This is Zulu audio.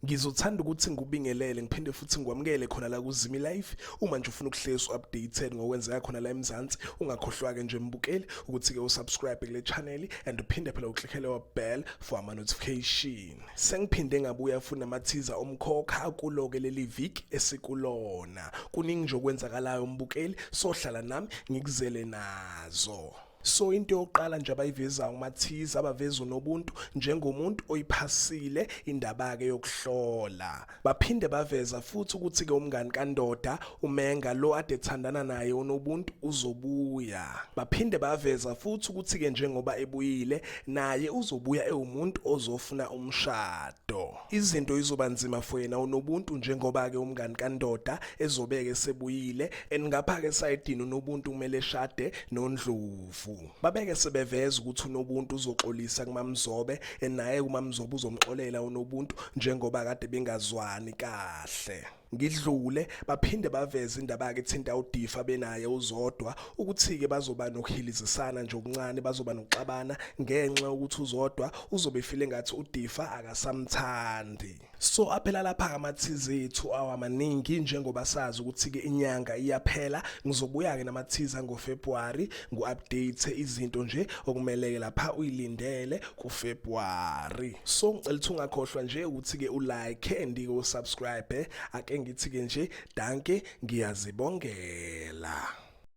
Ngizothanda ukuthi ngikubingelele ngiphinde futhi ngikwamukele khona la kuZimi Life. Uma nje ufuna ukuhlezi updated ngokwenzeka khona la eMzansi, ungakhohlwa-ke nje mbukeli ukuthi-ke usubscribe kule channel and uphinde phela uklikhele wa bell for ama notification. Sengiphinde ngabuya futhi namathiza omkhokha kulo-ke leli viki esikulona. Kuningi nje okwenzakalayo mbukeli, sohlala nami ngikuzele nazo. So into yokuqala nje abayivezayo uMathiza abaveza uNobuntu njengomuntu oyiphasile indaba-ke yokuhlola. Baphinde baveza futhi ukuthi-ke umngani kaNdoda uMenga lo ade ethandana naye uNobuntu uzobuya. Baphinde baveza futhi ukuthi-ke njengoba ebuyile naye uzobuya ewumuntu ozofuna umshado. Izinto izoba nzima for yena uNobuntu njengoba-ke umngani kaNdoda ezobeke esebuyile and ngapha-ke esayidini uNobuntu kumele eshade noNdlovu. Babeke sebeveza ukuthi uNobuntu uzoxolisa kuMaMzobe and naye uMaMzobe uzomxolela uNobuntu njengoba kade bengazwani kahle. Ngidlule baphinde baveze indaba-ke ethinta uDifa benaye uZodwa ukuthi-ke bazoba nokuhilizisana nje okuncane bazoba nokuxabana ngenxa yokuthi uZodwa uzobe efile ngathi uDifa akasamthandi. So aphela lapha amathiza ethu awamaningi njengoba sazi ukuthi-ke inyanga iyaphela ngizobuya-ke namathiza ngoFebruary ngu-update izinto nje okumeleke lapha uyilindele kuFebruary. So ngicela ukuthi ungakhohlwa nje ukuthi-ke ulike and ke usubscribe ake ngithi-ke nje danke ngiyazibongela.